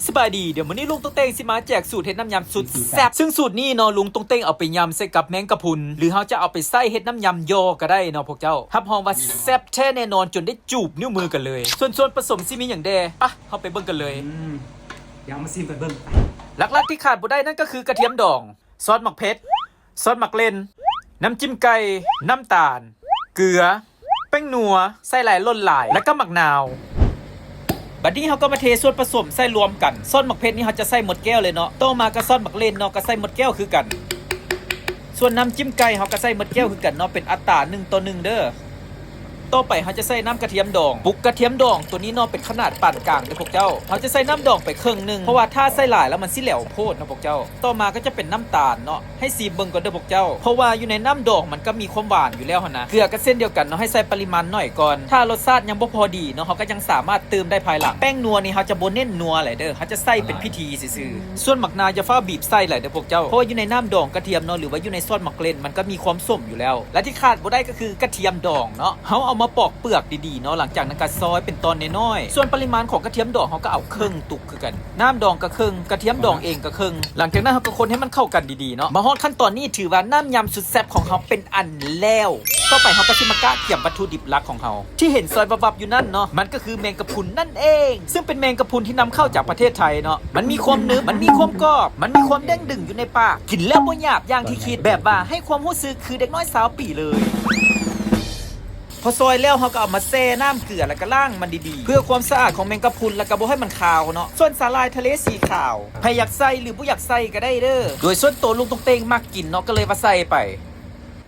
ສະບາຍດີ ດຽວມື້ນີ້ລຸງຕົງເຕັງຊິມາແຈກສູດເຮັດນ້ຳຍຳສຸດແຊບ ຊຶ່ງສູດນີ້ເນາະ ລຸງຕົງເຕັງເອົາໄປຍຳໃສ່ກັບແມງກະພຸນ ຫຼືເຮົາຈະເອົາໄປໃສ່ເຮັດນ້ຳຍຳຍໍກໍໄດ້ເນາະພວກເຈົ້າ. ຮັບຮອງວ່າແຊບແທ້ແນ່ນອນ ຈົນໄດ້ຈູບນິ້ວມືກັນເລີຍ. ສ່ວນສ່ວນປະສົມຊິມີຫຍັງແດ່ ປະ ເຮົາໄປເບິ່ງກັນເລີຍ. ອືມ ດຽວເຮົາມາຊີມກັນເບິ່ງ. ຫຼັກໆທີ່ຂາດບໍ່ໄດ້ນັ້ນກໍຄືກະທຽມດອງ, ຊອດໝາກເຜັດ, ຊອດໝາກເລັ່ນ, ນ້ຳຈິ້ມໄກ່, ນ້ຳຕານ, ເກືອ, ແປ້ງນົວ, ໃສ່ຫຼາຍຫຼົ່ນຫຼາຍ ແລ້ວກໍໝາກນາວ. ບັດນີ້ເຮົາກໍມາເທສ່ວນປະສົມໃສ່ລວມກັນ. ຊອດໝາກເຜັດນີ້ເຮົາຈະໃສ່ໝົດແກ້ວເລີຍເນາະ. ຕໍ່ມາກໍຊອດໝາກເລັ່ນເນາະ ກໍໃສ່ໝົດແກ້ວຄືກັນ. ສ່ວນນ້ຳຈິ້ມໄກ່ເຮົາກໍໃສ່ໝົດແກ້ວຄືກັນເນາະ ເປັນອັດຕາໜຶ່ງຕໍ່ໜຶ່ງເດີ. ຕໍ່ໄປເຮົາຈະໃສ່ນ້ຳກະທຽມດອງ. ປຸກກະທຽມດອງຕົວນີ້ເນາະ ເປັນຂະໜາດປານກາງເດີພວກເຈົ້າ. ເຮົາຈະໃສ່ນ້ຳດອງໄປເຄິ່ງໜຶ່ງ ເພາະວ່າຖ້າໃສ່ຫຼາຍແລ້ວມັນຊິແຫຼວໂພດເນາະພວກເຈົ້າ. ຕໍ່ມາກໍຈະເປັນນ້ຳຕານເນາະ. ໃຫ້ຊີມເບິ່ງກ່ອນເດີພວກເຈົ້າ ເພາະວ່າຢູ່ໃນນ້ຳດອງມັນກໍມີຄວາມຫວານຢູ່ແລ້ວຫັ້ນນະ. ເກືອກໍເຊັ່ນດຽວກັນເນາະ ໃຫ້ໃສ່ປະລິມານໜ້ອຍກ່ອນ ຖ້າລົດຊາດຍັງບໍ່ພໍດີເນາະ ເຮົາກໍຍັງສາມາດເຕີມໄດ້ພາຍຫຼັງ. ແປ້ງນົວນີ້ເຮົາຈະບໍ່ເນັ້ນນົວຫຼາຍເດີ ເຮົາຈະໃສ່ເປັນພິທີຊື່ໆ. ສ່ວນໝາກນາວຢ່າຟ້າວບີບໃສ່ຫຼາຍເດີພວກເຈົ້າ ເພາະວ່າຢູ່ໃນນ້ຳດອງກະທຽມເນາະ ຫຼືວ່າຢູ່ໃນຊອດໝາກເລັ່ນມັນກໍມີຄວາມສົ້ມຢູ່ແລ້ວ. ແລະທີ່ຂາດບໍ່ໄດ້ກໍຄືກະທຽມດອງເນາະ ເຮົາເອົາມາປອກເປືອກດີໆເນາະ ຫຼັງຈາກນັ້ນກໍຊອຍເປັນຕອນນ້ອຍໆ. ສ່ວນປະລິມານຂອງກະທຽມດອງເຮົາກໍເອົາເຄິ່ງຕຸກ ຄືກັນ ນ້ຳດອງກະເຄິ່ງ ກະທຽມດອງເອງກະເຄິ່ງ. ຫຼັງຈາກນັ້ນເຮົາກໍຄົນໃຫ້ມັນເຂົ້າກັນດີໆເນາະ. ມາຮອດຂັ້ນຕອນນີ້ຖືວ່ານ້ຳຍຳສຸດແຊບຂອງເຮົາເປັນອັນແລ້ວ. ຕໍ່ໄປເຮົາກໍຊິມາກະກຽມວັດຖຸດິບຫຼັກຂອງເຮົາ ທີ່ເຫັນຊອຍວັບໆຢູ່ນັ້ນເນາະ ມັນກໍຄືແມງກະພຸນນັ້ນເອງ ຊຶ່ງເປັນແມງກະພຸນທີ່ນຳເຂົ້າຈາກປະເທດໄທເນາະ. ມັນມີຄວາມໜຶບ ມັນມີຄວາມກອບ ມັນມີຄວາມເດ້ງດຶງຢູ່ໃນປາກ ກິນແລ້ວບໍ່ຫຍາບຢ່າງທີ່ຄິດ ແບບວ່າໃຫ້ຄວາມຮູ້ສຶກຄືເດັກນ້ອຍຊາວປີເລີຍ. ພໍຊອຍແລ້ວເຮົາກໍເອົາມາແຊ່ນ້ຳເກືອ ແລ້ວກໍລ້າງມັນດີໆ ເພື່ອຄວາມສະອາດຂອງແມງກະພຸນ ແລ້ວກໍບໍ່ໃຫ້ມັນຄາວເນາະ. ສ່ວນສາຫຼ່າຍທະເລສີຂາວ ໃຜຢາກໃສ່ຫຼືບໍ່ຢາກໃສ່ກໍໄດ້ເດີ. ໂດຍສ່ວນໂຕລຸງຕົງເຕັງມັກກິນເນາະ ກໍເລີຍວ່າໃສ່ໄປ.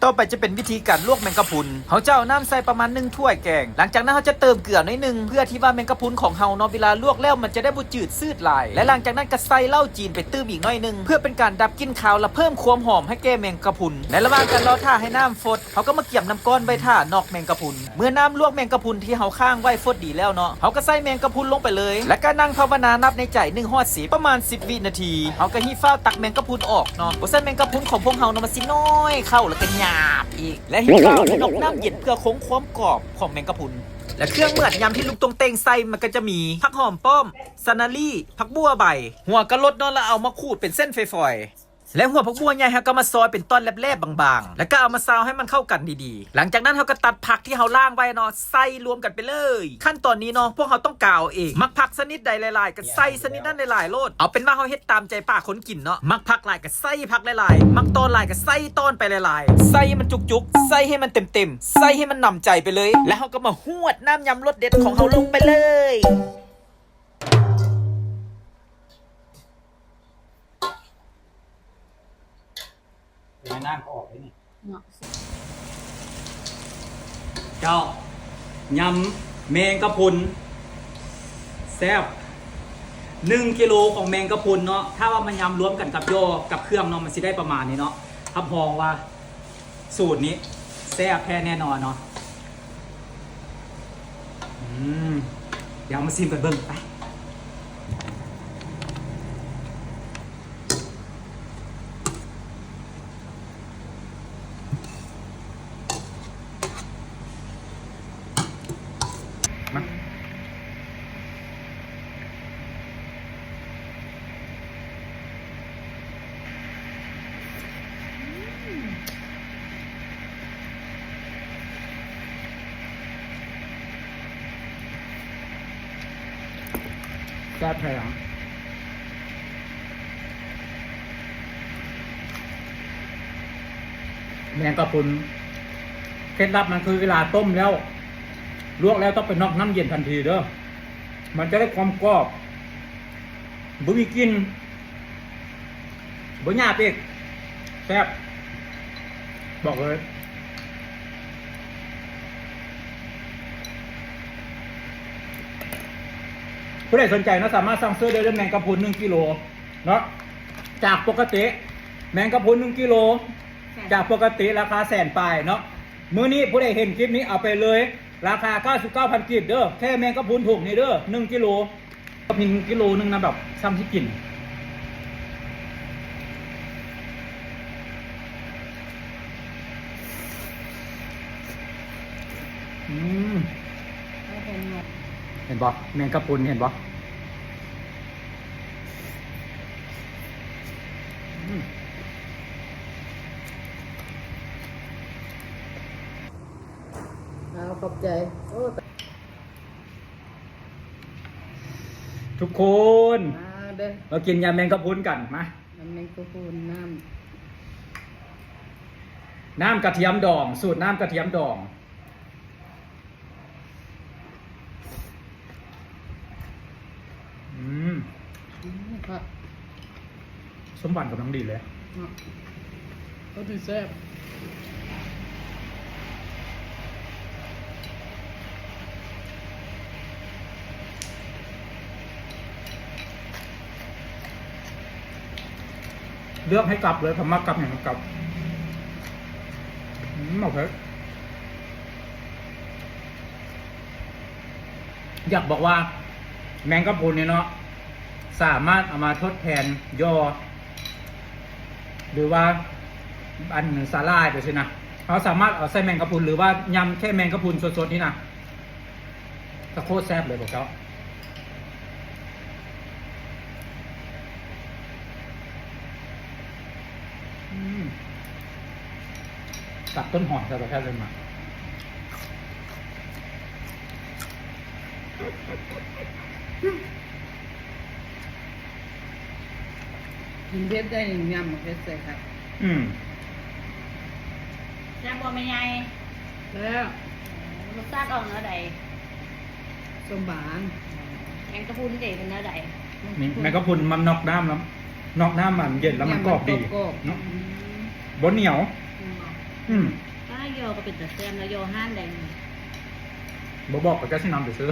ຕໍ່ໄປຈະເປັນວິທີການລວກແມງກະພຸນ. ເຮົາຈະເອົານ້ຳໃສ່ປະມານໜຶ່ງຖ້ວຍແກງ. ຫຼັງຈາກນັ້ນເຮົາຈະເຕີມເກືອໜ້ອຍໜຶ່ງ ເພື່ອທີ່ວ່າແມງກະພຸນຂອງເຮົາເນາະ ເວລາລວກແລ້ວມັນຈະໄດ້ບໍ່ຈືດຊືດຫຼາຍ. ແລະຫຼັງຈາກນັ້ນກໍໃສ່ເຫຼົ້າຈີນໄປຕື່ມອີກໜ້ອຍໜຶ່ງ ເພື່ອເປັນການດັບກິ່ນຄາວ ແລະເພີ່ມຄວາມຫອມໃຫ້ແກ່ແມງກະພຸນ. ໃນລະຫວ່າງການລໍຖ້າໃຫ້ນ້ຳຟົດ ເຮົາກໍມາກຽມນ້ຳກ້ອນໄວ້ຖ້ານອກແມງກະພຸນ. ເມື່ອນ້ຳລວກແມງກະພຸນທີ່ເຮົາຄ້າງໄວ້ຟົດດີແລ້ວເນາະ ເຮົາກໍໃສ່ແມງກະພຸນລົງໄປເລີຍ ແລ້ວກໍນັ່ງພາວະນານັບໃນໃຈ ໜຶ່ງຮອດສິບ ປະມານສິບວິນາທີ ເຮົາກໍຮີບຟ້າວຕັກແມງກະພຸນອອກເນາະ. ບໍ່ຊັ້ນແມງກະພຸນຂອງພວກເຮົາເນາະ ມັນຊິນ້ອຍເຂົ້າ ແລ້ວກໍຫຍາບອີກ ແລະຮີບຟ້າວໃຫ້ນອກນ້ຳເຢັນ ເພື່ອຄົງຄວາມກອບຂອງແມງກະພຸນ. ແລະເຄື່ອງໝາດຍຳທີ່ລຸງຕົງເຕັງໃສ່ ມັນກໍຈະມີ ຜັກຫອມປ້ອມ, ສານາລີ, ຜັກບົ່ວໃບ, ຫົວກະລົດເນາະ ແລ້ວເອົາມາຂູດເປັນເສັ້ນຝອຍໆ. ແລະຫົວຜັກບົ່ວໃຫຍ່ເຮົາກໍມາຊອຍເປັນທ່ອນແຫຼບໆບາງໆ ແລ້ວກໍເອົາມາຊາວໃຫ້ມັນເຂົ້າກັນດີໆ. ຫຼັງຈາກນັ້ນເຮົາກໍຕັດຜັກທີ່ເຮົາລ້າງໄວ້ເນາະ ໃສ່ລວມກັນໄປເລີຍ. ຂັ້ນຕອນນີ້ເນາະ ພວກເຮົາຕ້ອງກາເອົາເອງ ມັກຜັກຊະນິດໃດຫຼາຍໆ ກໍໃສ່ຊະນິດນັ້ນຫຼາຍໆໂລດ. ເອົາເປັນວ່າເຮົາເຮັດຕາມໃຈປາກຄົນກິນເນາະ ມັກຜັກຫຼາຍກໍໃສ່ຜັກຫຼາຍໆ ມັກຕອນຫຼາຍກໍໃສ່ຕອນໄປຫຼາຍໆ ໃສ່ໃຫ້ມັນຈຸກໆ ໃສ່ໃຫ້ມັນເຕັມໆ ໃສ່ໃຫ້ມັນໜຳໃຈໄປເລີຍ. ແລ້ວເຮົາກໍມາຫວດນ້ຳຍຳລົດເດັດຂອງເຮົາລົງໄປເລີຍ. ເປັນນາງກໍອອກເດ້ນີ້ ເນາະ ເຈົ້າ ຍຳແມງກະພຸນ ແຊບ ໜຶ່ງກິໂລຂອງແມງກະພຸນເນາະ ຖ້າວ່າມາຍຳລວມກັນກັບຍໍ້ກັບເຄື່ອງເນາະ ມັນຊິໄດ້ປະມານນີ້ເນາະ. ຮັບຮອງວ່າ ສູດນີ້ແຊບແທ້ແນ່ນອນເນາະ. ອືມ ດຽວເຮົາມາຊີມກັນເບິ່ງ ໄປ. ມາ ແຊບແທ້. ແມງກະພຸນ ເຄັດລັບມັນຄືເວລາຕົ້ມແລ້ວ ລວກແລ້ວຕ້ອງໄປນອກນ້ຳເຢັນທັນທີເດີ ມັນຈະໄດ້ຄວາມກອບ ບໍ່ມີກິ່ນ ບໍ່ຫຍາບອີກ ແຊບ ບອກເລີຍ. ຜູ້ໃດສົນໃຈເນາະ ສາມາດສັ່ງຊື້ໄດ້ເດີ ແມງກະພຸນໜຶ່ງກິໂລເນາະ ຈາກປົກກະຕິ ແມງກະພຸນໜຶ່ງກິໂລ ຈາກປົກກະຕິລາຄາແສນປາຍເນາະ ມື້ນີ້ຜູ້ໃດເຫັນຄລິບນີ້ເອົາໄປເລີຍ ລາຄາເກົ້າສິບເກົ້າພັນກີບເດີ ແຄ່ແມງກະພຸນຖົງນີ້ເດີ ໜຶ່ງກິໂລ. ກໍເປັນກິໂລໜຶ່ງນະ ແບບຊ່ຳຊິກິນ. ອືມ ເຫັນບໍ່ ແມງກະພຸນ ເຫັນບໍ່? ຂອບໃຈ. ໂອ້ ທຸກຄົນ ມາເດີ ມາກິນຍຳແມງກະພຸນກັນ ມາ. ຍຳແມງກະພຸນ ນ້ຳ ນ້ຳກະທຽມດອງ ສູດນ້ຳກະທຽມດອງ. ອືມ ອືມ ຄັກ ສົ້ມຫວານກຳລັງດີເລີຍເນາະ ພໍດີແຊບ. ເລືອກໃຫ້ກັບເລີຍ ເຂົາມັກກັບຫຍັງກໍກັບ. ອືມ ໂອເຄ. ຢາກບອກວ່າແມງກະພຸນນີ້ເນາະ ສາມາດເອົາມາທົດແທນຍໍ່ ຫຼືວ່າອັນສາຫຼ່າຍໄປຊີ້ນະ ເຮົາສາມາດເອົາໃສ່ແມງກະພຸນ ຫຼືວ່າຍຳແຄ່ແມງກະພຸນສົດໆນີ້ນະ ກະໂຄດແຊບເລີຍພວກເຈົ້າ. ອືມ ຕັດຕົ້ນຫອມໃສ່ປະແທດເລີຍມາ. ກິນເຜັດໄດ້ ຍຳເຜັດໃສ່ຄັກ. ອືມ ແຊບບໍ່ແມ່ໃຫຍ່? ແຊບ. ລົດຊາດອອກແນວໃດ? ສົ້ມຫວານ. ແມງກະພຸນເດ ເປັນແນວໃດ? ນີ້ແມງກະພຸນມັນນອກນ້ຳແລ້ວ ນອກນ້ຳມັນເຢັນແລ້ວມັນກອບດີ ຍຳມັນກອບໆ ເນາະ. ອືມ ບໍ່ໜຽວ. ອືມ ອືມ ປ້າ ຍໍກໍເປັນຕາແຊບເນາະ ຍໍຮ້ານໃດ? ບໍ່ບອກ ເຂົາເຈົ້າຊິນຳໄປຊື້.